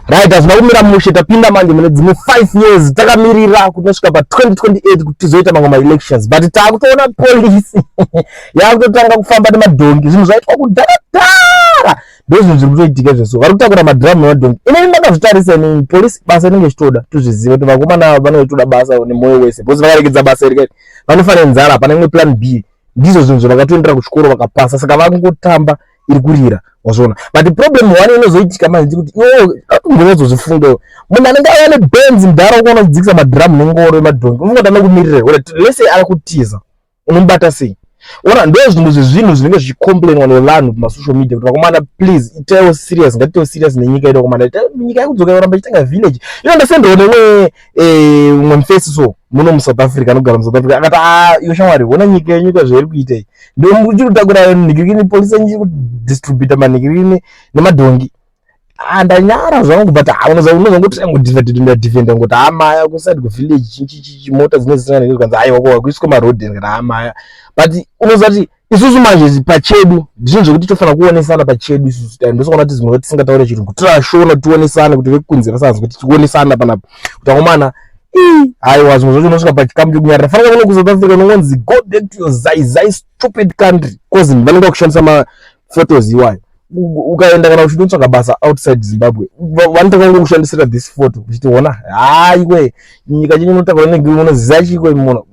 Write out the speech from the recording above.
Right, hazvina kumira mushe. Tapinda manje mune dzimwe 5 years takamirira kunosvika pa2028 kuti tizoita mamwe maelections, but taakutoona polisi yaakutotanga kufamba nemadhongi. Zvinhu zvaitwa kudharadhara, ndo zvinhu zviri kutoitika izvezvo. Vari kutakura madhiramu nemadhongi. Inini ndakazvitarisa inini, polisi basa inenge ichitoda. Tozviziva kuti vakomana ava vanenge vachitoda basa nemwoyo wese, because vakaregedza basa iri vanofa nenzara. Hapana imwe plan B. Ndizvo zvinhu zvavakatoendera kuchikoro vakapasa, saka vakungotamba iri kurira, wazviona? But problem one inozoitika manje ndekuti iwewe atombonyatsozifunga, munhu anenge auya nebenzi mudhara, ukuona kudzikisa madhiramu nengoro yemadhongi, unofunga kuti anokumirira? Lese ari kutiza, unomubata sei? Ona, ndo zvimwe zvezvinhu zvinenge zvichicomplainwa nevanhu kumasocial media kuti vakomana, please itaiwo serious, ngatitewo serious nenyika yedu. Vakomana, nyika yakudzoka yoramba ichitanga village ino. Ndasendawo nemwe umwe mufesi so muno muSouth Africa, anogara muSouth Africa, akati, "A iwe shamwari, ona nyika yenyika zvairi kuita iyi. Ndochiri kutakura nhikirikini, polisi yenyu iri kudistributa manhikirini nemadhongi." Ah, ndanyara zvangu, but unozongoti angodefenda ngoti hamaya kuside kuvillage chichichi mota dzinenge dzisina kanzi aiwa ko kuiswa marodhi, ndikati hamaya. But unoziva kuti isusu manje pachedu ndizvo zvekuti tofanira kuonesana pachedu isusu. Ndosakaona kuti zimwe tisingataure chirungu, tirashona tionesane kuti vekunze vasanzwe kuti tionesana panapa kuti akomana, ii haiwa, zvimwe zvacho unosvika pachikamu chekunyarira. Fanira kuno kuSouth Africa unongonzi, "Go back to your zai zai stupid country," 'cause vanenge vakushandisa maphotos iwayo. Ukaenda kana uchinotsvaga basa outside Zimbabwe, vanotanga kungokushandisira this photo, uchiti, "Ona, haiwe, nyika chenyu inotakura nenge unoziva chiko muno."